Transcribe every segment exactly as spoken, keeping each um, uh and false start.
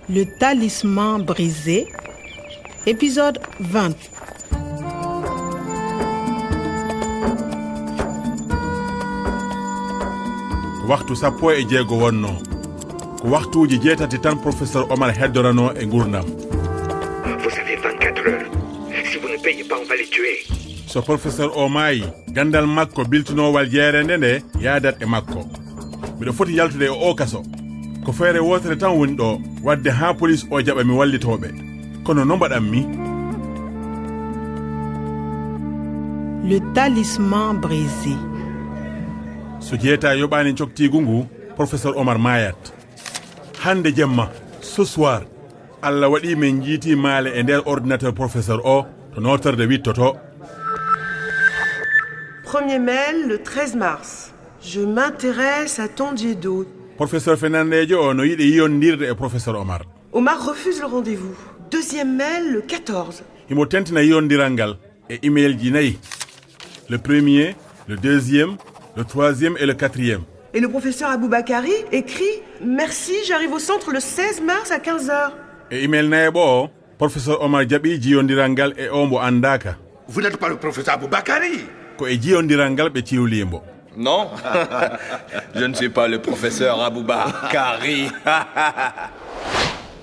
Le talisman brisé, épisode vingt. Ko waxtu sappo e jeego wonnoo. Ko waxtuuji jeetati tan professeur Omar heddoranoo e nguurndam. Vous avez vingt-quatre heures. Si vous ne payez pas, on va les tuer. So professeur o maayi, ganndal makko biltinoowal jeerende nde yaadat e makko. Miɗo foti yaltude e oo kaso. Ko feere wootere tan woni ɗo, waɗde haa police o jaɓa mi wallitooɓe. Kono no mbaɗan mi? Le talisman brisé. So jeeta yoɓaani coktiigu ngu, professeur Omar maayat. Hannde jemma, ce soir, Allah waɗi min njiiti maale e nder ordinateur professeur o to nootorde wittoto. Premier mail, le treize mars. Je m'intéresse à Tondiedo. Professeur fenandeejo o no yiɗi yiyondirde e professeur Omar. Omar refuse le rendez-vous. Deuxième mail, le quatorze. Himo tentina yiyondiral ngal e email ji nayi. Le premier, le deuxième, le troisième et le quatrième. Et le professeur Aboubakari écrit : « Merci, j'arrive au centre le seize mars à quinze heures. » E email nayeɓo o, professeur Omar jaɓi jiyondiral ngal e o mbo anndaaka. Vous n'êtes pas le professeur Aboubakari. Ko e jiyondiral ngal ɓe ciwlii mbo. Non, je ne suis pas le professeur Aboubakari.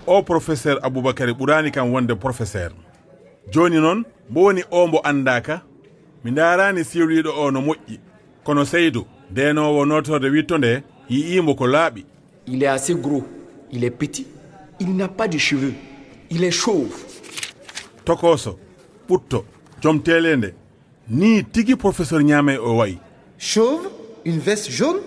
O professeur Aboubakari ɓuraani kam wonde professeur. Jooni noon, mbo woni o mbo anndaaka? Mi ndaaraani siwliiɗo o no moƴƴi. Kono Seydou, ndeenoowo nootorde witto nde, yiyii mbo ko laaɓi. Il est assez gros, il est petit, il n'a pas de cheveux, il est chauve. Tokooso, ɓutto, joom teeleende. Nii tigi professeur Ñaamey o wayi. Chauve, une veste jaune,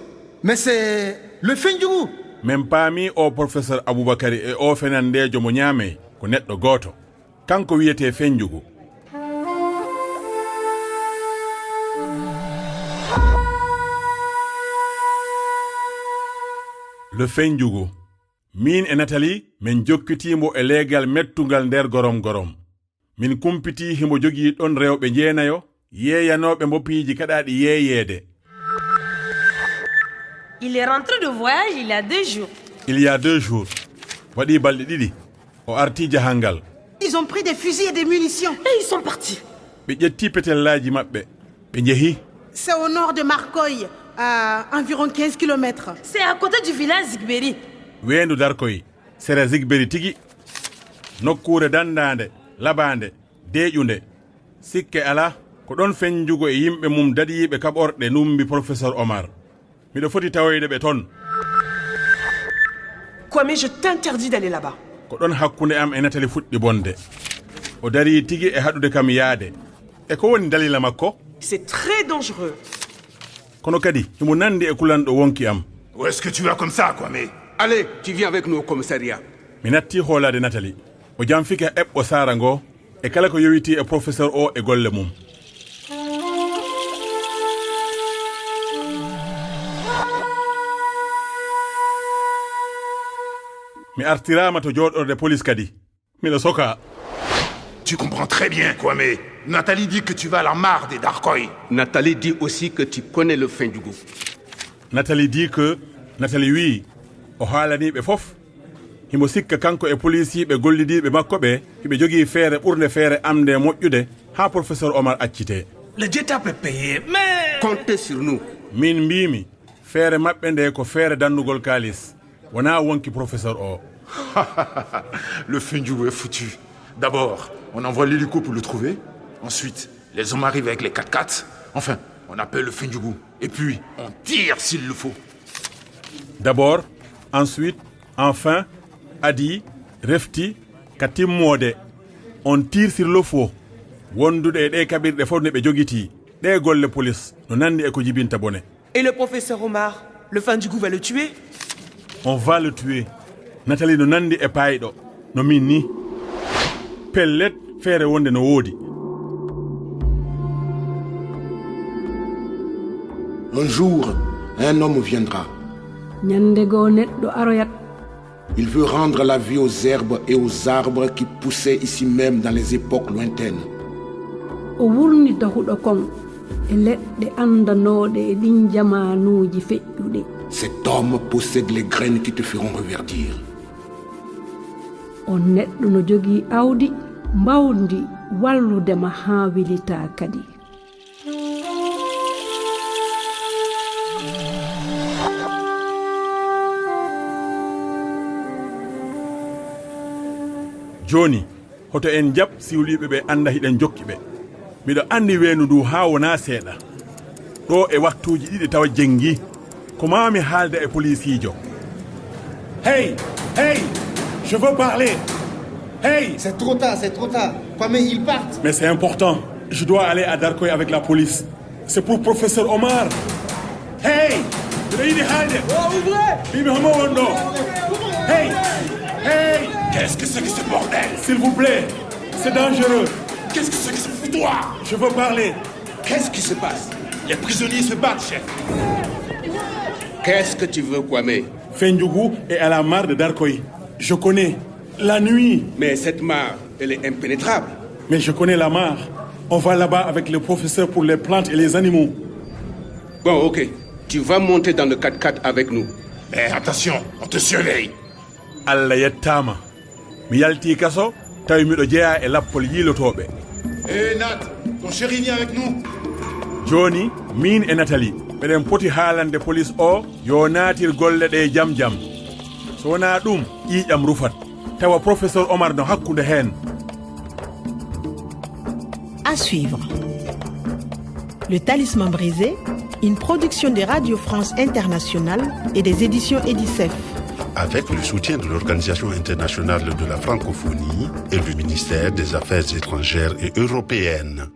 mais c'est le Fendjougou. Min paami o professeur Aboubakari e o fenandeejo mo Ñaamey ko neɗɗo gooto. Kanko wiyetee Fendjougou. Le Fendjougou. Miin e Nathalie, min jokkitii mbo e leegal mettungal nder gorom gorom. Min kumpitii himo jogii ɗon rewɓe jeenayo, yeeyanooɓe mbo piiji kaɗaaɗi yeeyeede. Il est rentré de voyage il y a deux jours. Il y a deux jours. Waɗii balɗe ɗiɗi. O artii jahal ngal. Ils ont pris des fusils et des munitions. Et ils sont partis. Ɓe ƴettii petellaaji maɓɓe. Ɓe njehi. C'est au nord de Marcoy, à environ quinze kilomètres. C'est à côté du village Zigberi. Weendu Darkoy, sera Zigberi tigi. Nokkuure danndaande, labaande, deeƴunde. Sikke alaa, ko ɗon Fendjougou e yimɓe mum daɗiiɓe kaɓorɗe ndummbi professeur Omar. Miɗo foti tawoyde ɓe ton. Kwame, je t'interdis d'aller là-bas. Ko ɗon hakkunde am e Nathalie fuɗɗi bonde. O darii tigi e haɗude kam yaade. E ko woni dalila makko? C'est très dangereux. Kono kadi, himo nanndi e kulanɗo wonki am. Où est-ce que tu vas comme ça, Kwame ? Allez, tu viens avec nous au commissariat. Mi nattii hoolaade Nathalie. O janfike eɓɓo saara ngo e kala ko yowitii e professeur o e golle mum. Mi artiraama to jooɗorde police kadi. Miɗo sokaa. Tu comprends très bien, Kwame. Nathalie dit que tu vas à la mare de Darkoy. Nathalie dit aussi que tu connais le Fendjougou. Nathalie dit que, Nathalie wii, o haalanii ɓe fof. Himo sikka kanko e polisiiɓe gollidiiɓe makko ɓe, hiɓe jogii feere ɓurnde feere am nde moƴƴude, haa professeur Omar accitee. Le Dieu t'a payé, mais... Comptez sur nous. Min mbiimi, feere maɓɓe nde ko feere dannugol kaalis, wonaa wonki professeur o. Le Fendjougou est foutu. D'abord, on envoie l'hélico pour le trouver. Ensuite, les hommes arrivent avec les quatre-quatre. Enfin, on appelle le Fendjougou. Et puis, on tire s'il le faut. D'abord, ensuite, enfin, adii, refti, ka timmoode, on tire s'il le faut. Wondude e ɗee kaɓirɗe fof ne ɓe jogitii, ɗee golle police no nanndi e ko jibinta bone. Et le professeur Omar, le Fendjougou va le tuer ? On va le tuer. Nathalie no nanndi e paayɗo, no min ni. Pellet, feere wonde no woodi. Un jour, un homme viendra. Ñande goo neɗɗo aroyat. Il veut rendre la vie aux herbes et aux arbres qui poussaient ici même dans les époques lointaines. O wurnita huɗo kon e leɗɗe anndanooɗe e ɗin jamaanuuji feƴƴuɗi. Cet homme possède les graines qui te feront reverdir. On neɗɗo no jogii awdi mbawndi wallude ma haa wilitaa kadi. Jooni, hoto en njaɓ siwliiɓe ɓe annda hiɗen jokki ɓe. Miɗo anndi weendu ndu haa wonaa seeɗa. Ɗo e waktuuji ɗiɗi tawa jenngi. Ko maa mi haalda e poliisiijo. Hey, hey, je veux parler. Hey, C'est trop tard, c'est trop tard. Kwame, ils partent. Mais c'est important. Je dois aller à Darkoy avec la police. C'est pour professeur Omar. Hey, miɗo yiɗi haalde. Bibi, homo wonɗo? Hey, hey. Qu'est-ce que c'est que ce bordel? S'il vous plaît, c'est dangereux. Qu'est-ce que c'est que ce foutoir? Je veux parler. Qu'est-ce qui se passe? Les prisonniers se battent, chef. Qu'est-ce que tu veux, Kwame? Fendjougou est à la mare de Darkoy. Je connais. La nuit. Mais cette mare, elle est impénétrable. Mais je connais la mare. On va là-bas avec le professeur pour les plantes et les animaux. Bon, ok. Tu vas monter dans le quatre-quatre avec nous. Mais attention, on te surveille. Allah yettaama. Mi yaltii kaso, tawi miɗo jeyaa e lappol yiilotooɓe. Hé Nat, ton chéri vient avec nous. Jooni, miin e Nathalie, meɗen poti haalande poliis o yo naatir golle ɗe jam jam. So wonaa ɗum, ƴiiƴam rufat. Tawa professeur Omar no hakkunde heen. À suivre. Le Talisman brisé, une production de Radio France Internationale et des éditions Edicef. Avec le soutien de l'Organisation internationale de la francophonie et du ministère des Affaires étrangères et européennes.